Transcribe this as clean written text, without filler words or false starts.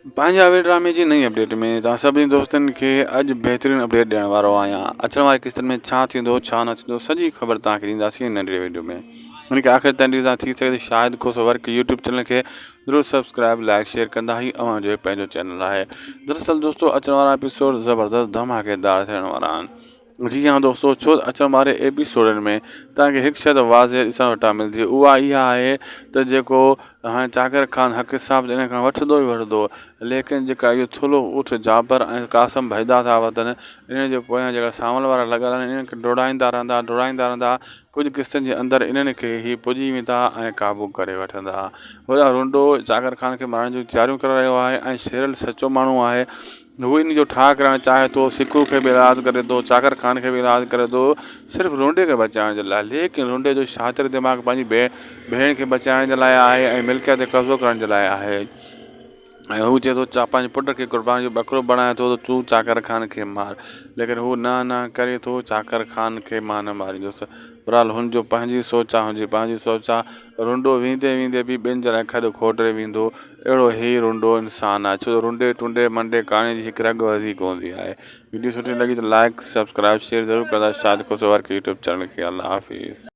پنهنجي آوي ڊرامي جي نئين اپڊيٽ ۾ توهان سڀني دوستن کي اڄ بهترين اپڊيٽ ڏيڻ وارو آهيان اچڻ واري قسطن ۾ ڇا ٿيندو ڇا نه ٿيندو سڄي خبر توهان کي ڏينداسين هن ننڍڙي ويڊيو ۾ ان کي آخر تائين ڏسندا ٿي سگهي ته Shahid Khoso work YouTube channel کي ضرور سبسڪرائب لائڪ شيئر ڪندا هي اوهان جو پنهنجو چينل آهي دراصل دوستو اچڻ وارا ايپيسوڊ زبردست ڌماڪيدار ٿيڻ وارا آهن جي ها دوستو ڇو ته اچڻ واري ايپيسوڊن ۾ توهان کي هڪ شيء ته واضح ڏسڻ وٽان ملندي اها اها آهي ته جيڪو هاڻي چاڪر خان حق حساب ته ان کان وٺندو ئي وٺندو ليڪن جيڪا اهو ٿلهو اٺ جابر ۽ قاسم ڀڄندا ٿا وتن انهن جي پويان جيڪا سانول وارا لڳل آهن انهن کي ڊوڙائيندا رهندا ڊوڙائيندا رهندا ڪجهه قسطن جي اندر انهن کي هي پڄي ويندا ۽ قابو ڪري وٺندا هوڏانهن رنڊو چاڪر خان کي مارڻ جون تياريون ڪري رهيو آهي ۽ شيرل سچو ماڻهو آهي هو ان جو ٺاهه ڪرائڻ چاهي ٿو، سڪو کي به ايلاز ڪري ٿو، چاڪر خان کي به ايلاز ڪري ٿو، صرف رونڊي کي بچائڻ جي لاء، ليڪن رونڊي جو شاطر دماغ پنهنجي ڀيڻ کي بچائڻ جي لاء آهي ۽ ملڪيت تي قبضو ڪرڻ جي لاء آهي ۽ هو چئي ٿو پنهنجي پٽ کي قرباني جو ٻڪرو بڻائي ٿو ته تون چاڪر خان کي مار ليڪن هو نه نه ڪري ٿو چاڪر خان کي مان نه ماريندس بهرحال هن جو پنهنجي سوچ آهي هن جي پنهنجي سوچ آهي رونڊو ويندي ويندي به ٻين جي لاء کڏ کوٽي ويندو اهڙو هي رنڊو انسان آهي ڇو ته رنڊي ٽنڊي منڊي ڪاڻي جي هڪ رڳ وڌيڪ هوندي آهي وڊيو سٺي لڳي ته لائڪ سبسڪرائب شيئر ضرور ڪندا Shahid Khoso work YouTube channel کي الله حافظ.